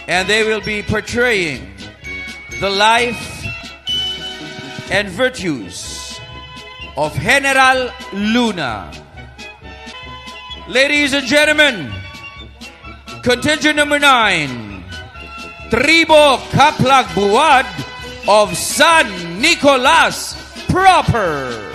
And they will be portraying the life and virtues of Heneral Luna. Ladies and gentlemen, contingent number 9, Tribo Kaplag Buwad of San Nicolas proper.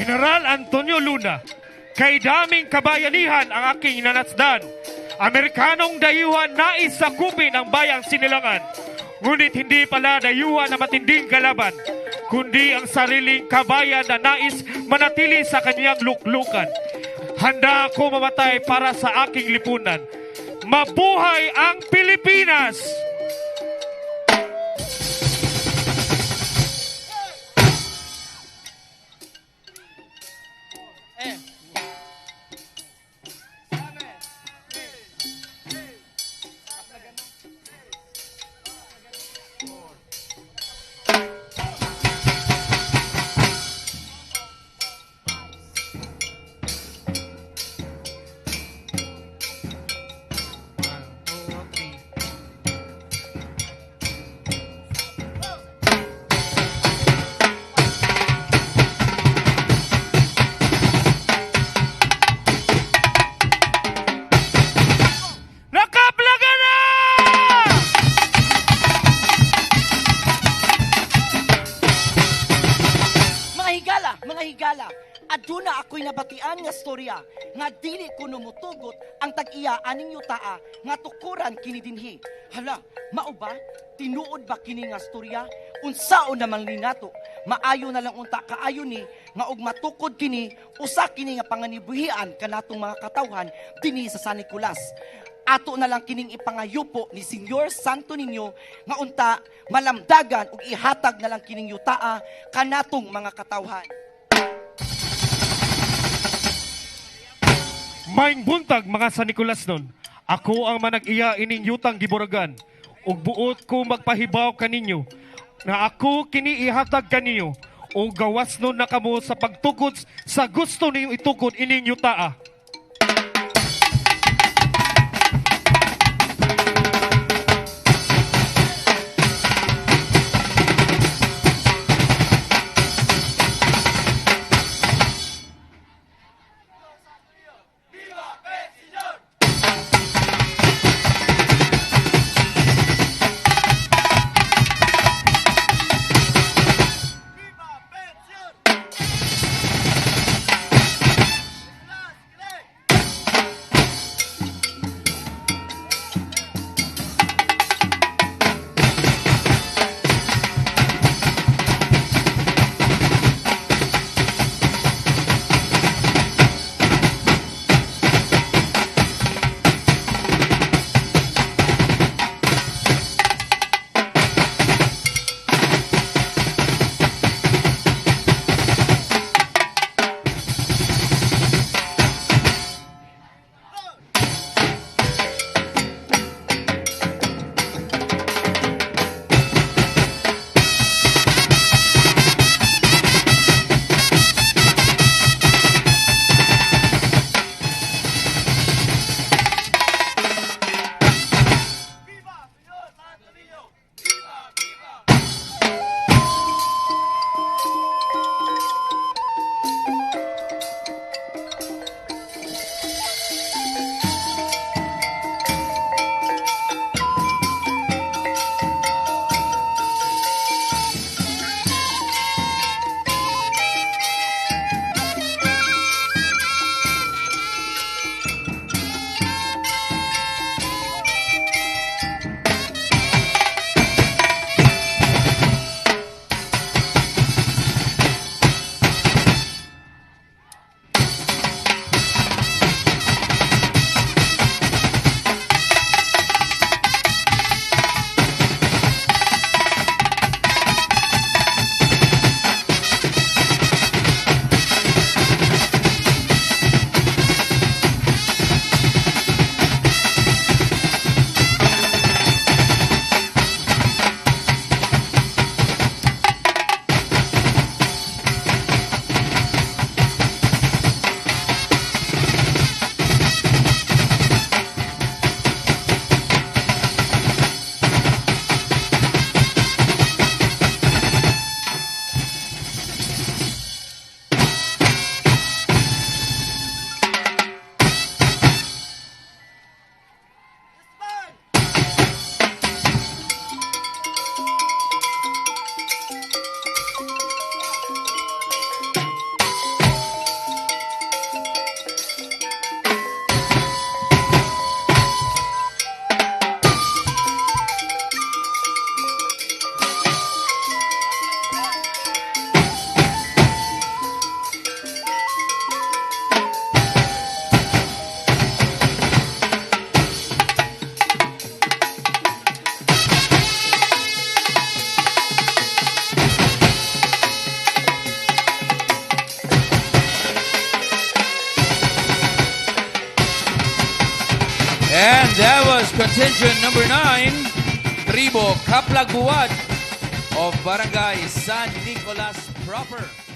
General Antonio Luna, kay daming kabayanihan ang aking nanatsdan. Amerikanong dayuhan nais sakupin ang bayang sinilangan. Ngunit hindi pala dayuhan na matinding kalaban, kundi ang sariling kabayan na nais manatili sa kanyang luklukan. Handa ako mamatay para sa aking lipunan. Mabuhay ang Pilipinas! Nakaplaga na! Mga higala, mga higala, aduna ako'y nabatian nga storya nga dili ko mutugot ang tag-iya aning yutaa nga tukuran kini dinhi. Hala, mao ba? Tinuod ba kini nga storya? Unsaon naman ni nato? Maayo na lang unta kaayo ni nga og matukod kini usa kini nga panganibuhian kanatong mga katawhan dinhi sa San Nicolas. Ato na lang kining ipangayupo ni Senyor Santo Niño nga unta malamdagan ug ihatag na lang kining yutaa kanatong mga katawhan. Maing buntag mga San Nicolas nun. Ako ang manag-iya ining yutang giburagan. Ug buot ko magpahibaw kaninyo na ako kini ihatag kaninyo ug gawas nun na kamo sa pagtukod sa gusto ninyo itukod ining yutaa. And that was contingent number 9, Tribo Kaplag Buwad of Barangay San Nicolas Proper.